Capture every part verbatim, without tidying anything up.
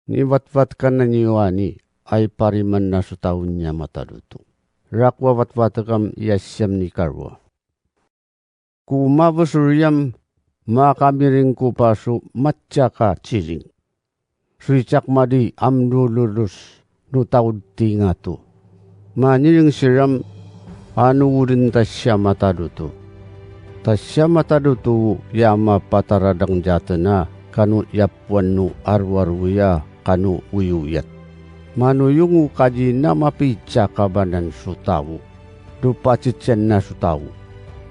Nibatbat ka nan iyo ani a ipariman na so taw niya matado oto. Rakowa batbat akam iya siyam ni karowa. Ko mabesor iyam, makamiring ko paso matya ka ciring. So icak madi a mdololos no taw di ngato. Maniring siran, ano oden ta siya matado oto. Ta siya matado oto iya mapataradang jatena kano iyapoan no aro-aro iya kano oyoyat. Manoyong o kaji na mapicakabanan so taw, do pacitsian na so taw.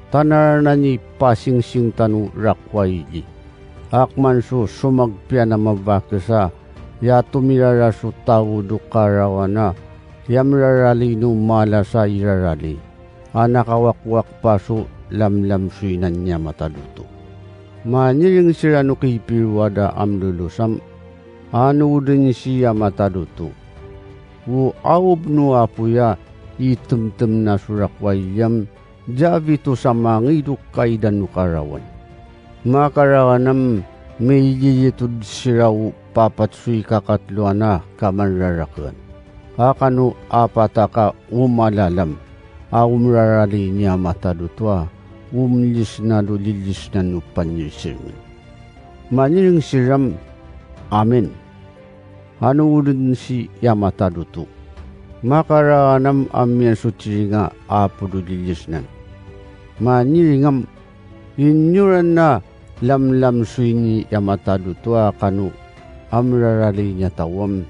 Tanarana ni pasingsing tano rakowa ili. Akman so somagpiya na mabakesa, iya tomirara so taw do karawana, iya mirarali no malasa irarali. Ana kawakowak paso lamlam so inan niya matado oto. Maniring siran o kipirowada a mlolosam, ano oden siya matado oto. O aob no apoy a itemtem na so rakowa iyam, jabi to sa mangido kaidan o karawan. Makaraganam, maililitod sira o papat so ikakatlo ana ka manrarakean. Akano apat aka o malalam a o mirarali niya matado oto a o milisna do lilisnan o panyirsiringen. Maniring siran, amen. Ano oden siya matado oto. Makaraganam a miyan so ciring a apo do lilisnan. Maniringam, inyoran na lamlam so ini iya matado oto a kano a mirarali niya tawam.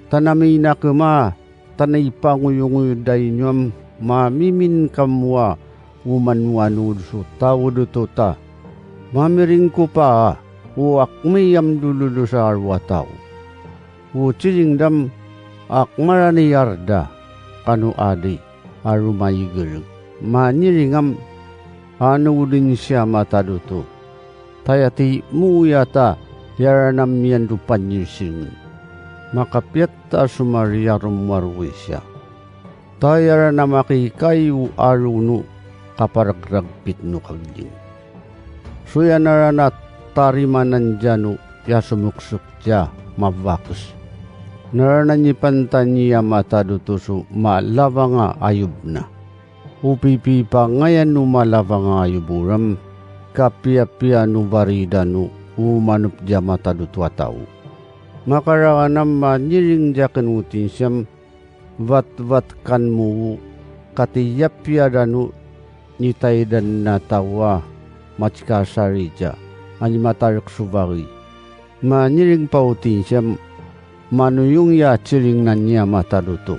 Tanami na kema, tanai pangoyongoyo da inyoam, mamimin kamowa o manowanowod so taw oto ta. Mamiring ko pa a o akmi a mdololos a aro a taw. O ciring dam, akmarani arda kano adi a romaigereg. Maniringam, ano oden siya matado oto. Taya ti moya ta iyaranam iyan do panyirsiringen. Makapiya ta so Maria romaroway siya. Ta iyaranam a kikay o aro no kapargragpit no kagding. So iyan aran a tarimanan diyano iya somoksok diya mabakes. Naranan i pantani iya matado oto so malabang a ayob na. O pipipangayan o malabang a ayob oram, kapiyapiya no baridan o manop diya matado oto a taw. Makaraganam, maniring diyaken o tinsiyam, batbat kan mo o katiyapiya dano nitaidan na taw a matikasari diya a nimatarek so bagi. Maniring pa o tinsiyam, manoyong iya ciring na niya matado oto.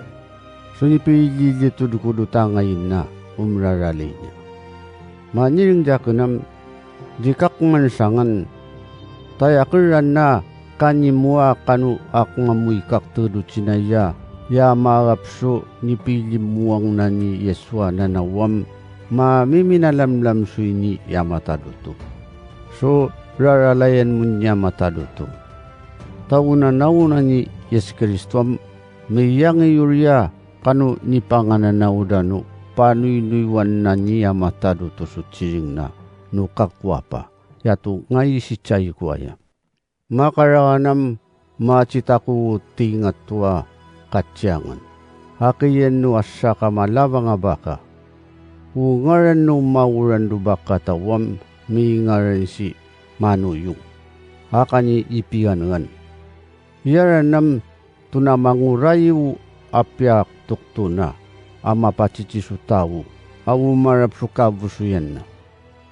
So nipililitod ko do tangayin na o mirarali niya. Maniring diyaken am, di ka kman sangan, taya keran na kanimo a kano a kmamoy ka ktedo cinaya, iya maarap so nipilimoang na ni Yesu a nanawam, mamiminalamlam so ini iya matado oto. So raralayan mo niya matado oto. Ta o nanaw na ni Yesu Kristo am, miyangiyor iya kano nipangananaw dano panoynoywan na niya matado oto so ciring na no kakowa pa, iya to ngayi si cayko aya. Makaraganam, macitako o tingat to a katiyangan. Akiyan no asaka malabang a baka. O ngaran no maoran do baka tawam, mingaran si Manoyong. Akani ipiyanengan. Iyaranam to na mangorayi o apiya toktona a mapacici so taw a o marap so kabosoyan na.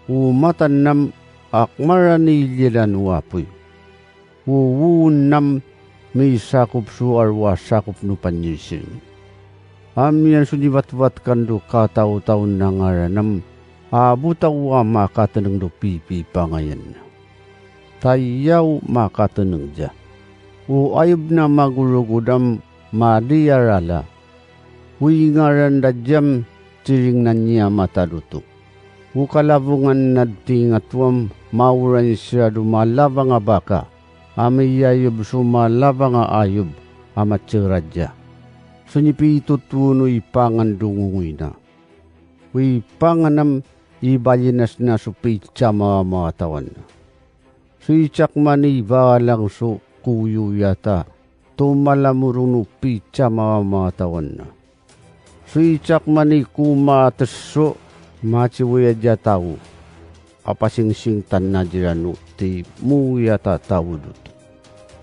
O matan nam a kmarani i liyalan o apoy. O woon nam misakop so aro a sakop no panyirsiring. Amiyan so nibatbat kan do kataotaon a ngaran am a botaw a makateneng do pipipangayan na. Ta iya o makateneng diya. O ayob na magorogod am madi a rala. O ingaran da diyam ciring na niya matado oto. O kalabongan na di tingat wam maoran sira do malabang a baka a miyayob so malabang a ayob a matiyera diya. So nipitotoon o ipangan do ngongoy na. O ipangan am ibayinas na so picamawamawatawan na. So icak mani ibalang so koyoyat a tomalamorong o picamawa matawan na. So icak mani ko mates so maciway a diya tawo a pasingsingtan na dirano ti moyata tawo dot.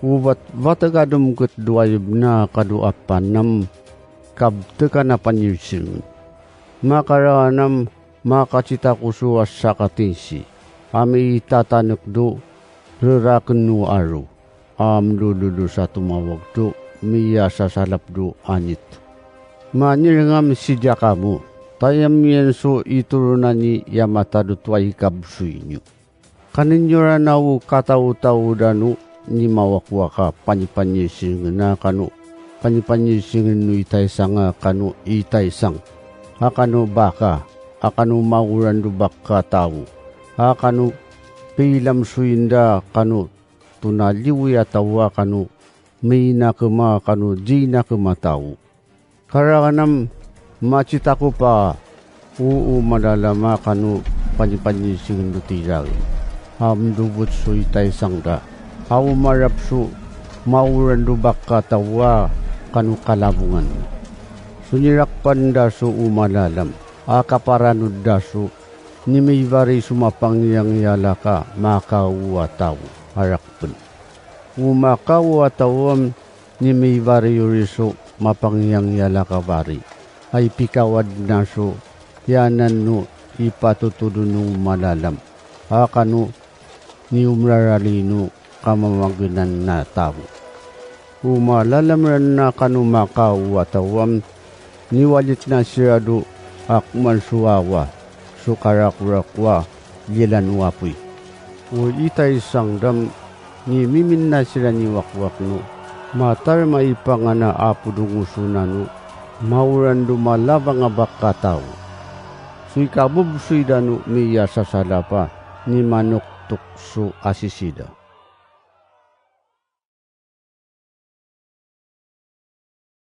O bat-, bateg a domket do ayeb na kado a panam kabtekan a panyirsingen. Makaranam makacitako so a sakatinsi a mitatanek do reraken o aro a mdololo sa tomawag do miyasasalap do anit. Manirengam si Jakamo, tayam iyan so itoronan i ya matadot o ay kabsoy niyo. Kanin iyo rana o kataotaodan o nimawakwak a panyipanyisingen a kano panyipanyisingen o itaysang a kano itaysang a kano baka a kano maoran do baka tawo a kano pilam so inda kano tonaliwi a tawo a kano minakema kano jinakema tawo. Karaganam macitakop a o, o malalam a kano panyipanyisingen do tiragen a mdobot so itaysang da a o marap so maoran do baka tawo a kano kalabongan. So nirakpan da so o malalam a kaparanod da so nimibari so mapangiyangiya laka makaowa tawo a rakpen. O makaowa tawo am nimibari ori so mapangiyangiya laka bari a ipikawad na so iyanan no ipatotodon o malalam a kano niomrarali no kamamagenan na tawo. O malalam ran a kano makaowa tawo am niwalit na siran do akman so awa so karakorako a lilan o apoy. O itaysang dam nimimin na siran i wakwak no matarma i pangana a podongoso na no maoran do malabang a baka tawo. So ikabobsoy da no miyasasalap a nimanoktok so asisi da.